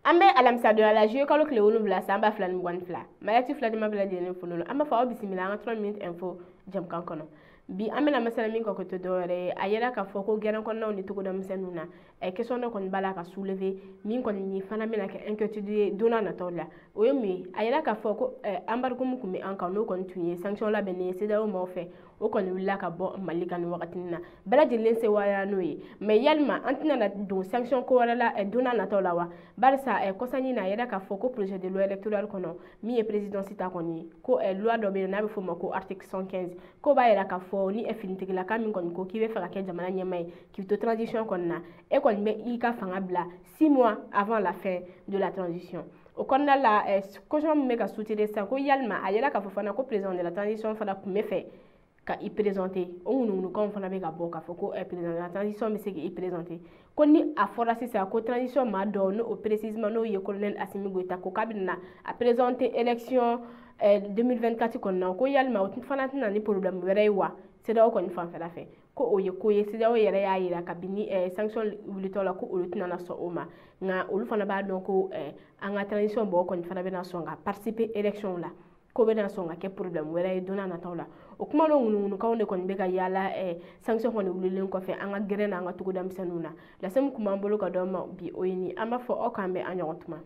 An bɛ alamisadonya la, juillet kalo tile 7, san 2022. Mayati fila jama bɛɛ lajɛlen folo, an b'a fɔ aw bisimila an ka 3 minutes info jamukan kɔnɔ. Bi an bɛna masala min kan, ko tɛ dɔwɛrɛ ye, a yɛrɛ k'a fɔ ko gɛrɛn kɔnɔnaw ni togoda misɛnninw na, question dɔ kɔni b'a la ka soulever, min kɔni fana bɛna kɛ inquiétude ye don n'a nataw la. O ye mun ye? A yɛrɛ k'a fɔ ko embargo min tun bɛ an kan, n'o kɔni tun ye sanction labɛnnen ye CEDEAO maaw fɛ, o kɔni wulila ka bɔ Mali kan nin wagatinin na. Bɛɛ lajɛlen sewaya n'o ye, mais yalima an tɛna na don sanction ko wɛrɛ la don n'a nataw la wa? Barisa kɔsannin na, a yɛrɛ k'a fɔ ko projet de loi électorale kɔnɔ, min ye présidence ta kɔni ye, ko loi dɔ bɛ yen n'a bɛ f'o ma ko article 115, ko b'a yira k'a fɔ ni finitigilaka min kɔni ko k'i bɛ fɛ ka kɛ jamana ɲɛmaa ye, k'i to transition kɔni na, e kɔni bɛ i ka fanga bila 6 mois avant la fin de la transition. O kɔnɔna la, question min bɛ ka soutenir sisan, ko yalima a yɛrɛ k'a fɔ fana ko président de la transition fana tun bɛ fɛ ka i présenter. O ŋunuŋunukanw fana bɛ ka bɔ k'a fɔ ko président de la transition bɛ se k'i présenter. Ko ni a fɔra sisan ko transition maa dɔw, n'o o précisément n'o ye colonel Assimi Goïta, ko k'a bɛna a présenter élection 2024 kɔnɔna, ko yalima o fana tɛna ni problème wɛrɛ ye wa CEDEAO kɔni fanfɛla fɛ? Ko o ye ko ye, CEDEAO yɛrɛ y'a yira kabini sanction wulitɔ la ko olu tɛna sɔn o ma. Nka olu fana b'a dɔn ko an ka transition mɔgɔw kɔni fana bɛna sɔn ka participer élection la, ko bɛna sɔn ka kɛ problème wɛrɛ ye don n'a nataw la. O kuma n'o ŋunuŋunukanw de kɔni bɛ ka yaala sanction kɔni wulilen kɔfɛ an ka gɛrɛn na, an ka togoda misɛnninw na. Lase min kun b'an bolo ka d'aw ma bi, o ye nin. An b'a fɔ aw k'an bɛn an ɲɔgɔn tuma.